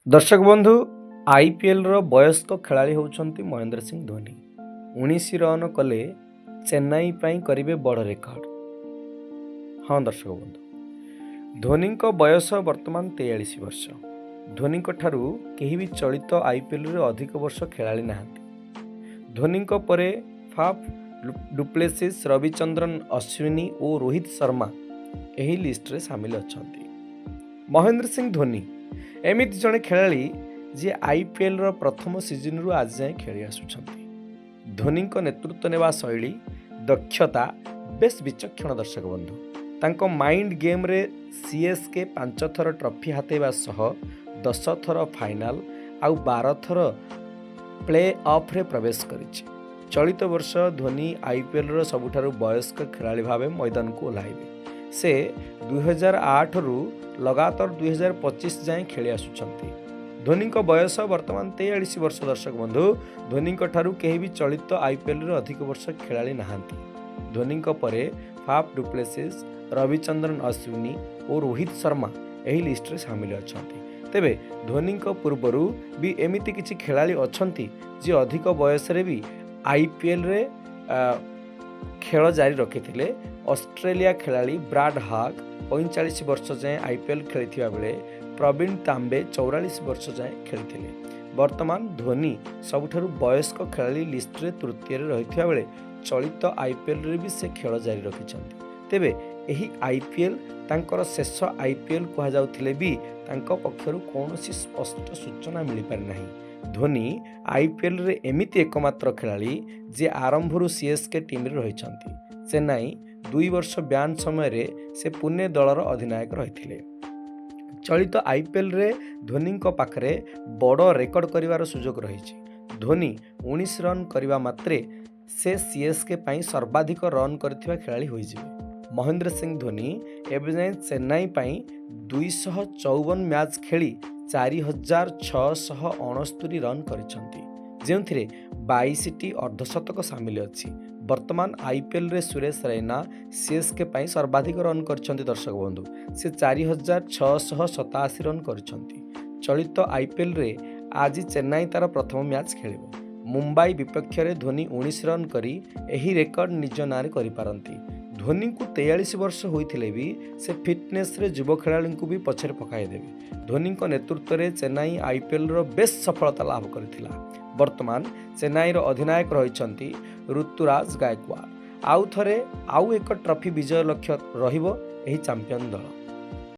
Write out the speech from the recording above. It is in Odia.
ଦର୍ଶକ ବନ୍ଧୁ, ଆଇପିଏଲ୍ର ବୟସ୍କ ଖେଳାଳି ହେଉଛନ୍ତି ମହେନ୍ଦ୍ର ସିଂ ଧୋନି। 19 ରନ୍ କଲେ ଚେନ୍ନାଇ ପାଇଁ କରିବେ ବଡ଼ ରେକର୍ଡ। ହଁ ଦର୍ଶକ ବନ୍ଧୁ, ଧୋନିଙ୍କ ବୟସ ବର୍ତ୍ତମାନ 43 ବର୍ଷ। ଧୋନିଙ୍କ ଠାରୁ କେହି ବି ଚଳିତ ଆଇପିଏଲ୍ରେ ଅଧିକ ବର୍ଷ ଖେଳାଳି ନାହାନ୍ତି। ଧୋନିଙ୍କ ପରେ ଫାଫ୍ ଡୁପ୍ଲେସିସ୍, ରବିଚନ୍ଦ୍ରନ ଅଶ୍ୱିନୀ ଓ ରୋହିତ ଶର୍ମା ଏହି ଲିଷ୍ଟରେ ସାମିଲ ଅଛନ୍ତି। ମହେନ୍ଦ୍ର ସିଂ ଧୋନି ଏମିତି ଜଣେ ଖେଳାଳି, ଯିଏ ଆଇପିଏଲ୍ର ପ୍ରଥମ ସିଜନରୁ ଆଜି ଯାଏଁ ଖେଳି ଆସୁଛନ୍ତି। ଧୋନିଙ୍କ ନେତୃତ୍ୱ ନେବା ଶୈଳୀ, ଦକ୍ଷତା ବେଶ୍ ବିଚକ୍ଷଣ। ଦର୍ଶକ ବନ୍ଧୁ, ତାଙ୍କ ମାଇଣ୍ଡ ଗେମ୍ରେ ସିଏସ୍କେ ପାଞ୍ଚ ଥର ଟ୍ରଫି ହାତେଇବା ସହ 10 ଥର ଫାଇନାଲ ଆଉ 12 ଥର ପ୍ଲେ ଅଫ୍ରେ ପ୍ରବେଶ କରିଛି। ଚଳିତ ବର୍ଷ ଧୋନି ଆଇପିଏଲ୍ର ସବୁଠାରୁ ବୟସ୍କ ଖେଳାଳି ଭାବେ ମଇଦାନକୁ ଓହ୍ଲାଇବେ। ସେ 2008ରୁ ଲଗାତାର 2025 ଯାଏଁ ଖେଳି ଆସୁଛନ୍ତି। ଧୋନିଙ୍କ ବୟସ ବର୍ତ୍ତମାନ 43 ବର୍ଷ। ଦର୍ଶକ ବନ୍ଧୁ, ଧୋନିଙ୍କ ଠାରୁ କେହି ବି ଚଳିତ ଆଇପିଏଲ୍ରେ ଅଧିକ ବର୍ଷ ଖେଳାଳି ନାହାନ୍ତି। ଧୋନିଙ୍କ ପରେ ଫାଫ୍ ଡୁପ୍ଲେସିସ୍, ରବିଚନ୍ଦ୍ରନ ଅଶ୍ୱିନୀ ଓ ରୋହିତ ଶର୍ମା ଏହି ଲିଷ୍ଟରେ ସାମିଲ ଅଛନ୍ତି। ତେବେ ଧୋନିଙ୍କ ପୂର୍ବରୁ ବି ଏମିତି କିଛି ଖେଳାଳି ଅଛନ୍ତି, ଯିଏ ଅଧିକ ବୟସରେ ବି ଆଇପିଏଲ୍ରେ ଖେଳ ଜାରି ରଖିଥିଲେ। ଅଷ୍ଟ୍ରେଲିଆ ଖେଳାଳି ବ୍ରାଡ୍ ହାଗ୍ 45 ବର୍ଷ ଯାଏଁ ଆଇପିଏଲ୍ ଖେଳିଥିବା ବେଳେ ପ୍ରବୀଣ ତାମ୍ବେ 44 ବର୍ଷ ଯାଏଁ ଖେଳିଥିଲେ। ବର୍ତ୍ତମାନ ଧୋନି ସବୁଠାରୁ ବୟସ୍କ ଖେଳାଳି ଲିଷ୍ଟରେ ତୃତୀୟରେ ରହିଥିବା ବେଳେ ଚଳିତ ଆଇପିଏଲ୍ରେ ବି ସେ ଖେଳ ଜାରି ରଖିଛନ୍ତି। ତେବେ ଏହି ଆଇପିଏଲ୍ ତାଙ୍କର ଶେଷ ଆଇପିଏଲ୍ କୁହାଯାଉଥିଲେ ବି ତାଙ୍କ ପକ୍ଷରୁ କୌଣସି ସ୍ପଷ୍ଟ ସୂଚନା ମିଳିପାରିନାହିଁ। ଧୋନି ଆଇପିଏଲ୍ରେ ଏମିତି ଏକମାତ୍ର ଖେଳାଳି, ଯିଏ ଆରମ୍ଭରୁ ସିଏସ୍କେ ଟିମ୍ରେ ରହିଛନ୍ତି। ଚେନ୍ନାଇ 2 ବର୍ଷ ବ୍ୟାନ୍ ସମୟରେ ସେ ପୁନେ ଦଳର ଅଧିନାୟକ ରହିଥିଲେ। ଚଳିତ ଆଇପିଏଲ୍ରେ ଧୋନିଙ୍କ ପାଖରେ ବଡ଼ ରେକର୍ଡ କରିବାର ସୁଯୋଗ ରହିଛି। ଧୋନି 19 ରନ୍ କରିବା ମାତ୍ରେ ସେ ସିଏସ୍କେ ପାଇଁ ସର୍ବାଧିକ ରନ୍ କରିଥିବା ଖେଳାଳି ହୋଇଯିବେ। ମହେନ୍ଦ୍ର ସିଂ ଧୋନି ଏବେ ଯାଏଁ ଚେନ୍ନାଇ ପାଇଁ 254 ମ୍ୟାଚ୍ ଖେଳି 4669 ରନ୍ କରିଛନ୍ତି, ଯେଉଁଥିରେ 22ଟି ଅର୍ଦ୍ଧଶତକ ସାମିଲ ଅଛି। ବର୍ତ୍ତମାନ ଆଇପିଏଲ୍ରେ ସୁରେଶ ରୈନା ସିଏସ୍କେ ପାଇଁ ସର୍ବାଧିକ ରନ୍ କରିଛନ୍ତି। ଦର୍ଶକ ବନ୍ଧୁ, ସେ 4687 ରନ୍ କରିଛନ୍ତି। ଚଳିତ ଆଇପିଏଲ୍ରେ ଆଜି ଚେନ୍ନାଇ ତା'ର ପ୍ରଥମ ମ୍ୟାଚ୍ ଖେଳିବ। ମୁମ୍ବାଇ ବିପକ୍ଷରେ ଧୋନି 19 ରନ୍ କରି ଏହି ରେକର୍ଡ ନିଜ ନାଁରେ କରିପାରନ୍ତି। ଧୋନିଙ୍କୁ 43 ବର୍ଷ ହୋଇଥିଲେ ବି ସେ ଫିଟନେସ୍ରେ ଯୁବ ଖେଳାଳିଙ୍କୁ ବି ପଛରେ ପକାଇଦେବେ। ଧୋନିଙ୍କ ନେତୃତ୍ୱରେ ଚେନ୍ନାଇ ଆଇପିଏଲ୍ର ବେଶ୍ ସଫଳତା ଲାଭ କରିଥିଲା। ବର୍ତ୍ତମାନ ଚେନ୍ନାଇର ଅଧିନାୟକ ରହିଛନ୍ତି ଋତୁରାଜ ଗାୟକୱାଡ଼। ଆଉ ଥରେ ଆଉ ଏକ ଟ୍ରଫି ବିଜୟ ଲକ୍ଷ୍ୟ ରହିବ ଏହି ଚାମ୍ପିୟନ ଦଳ।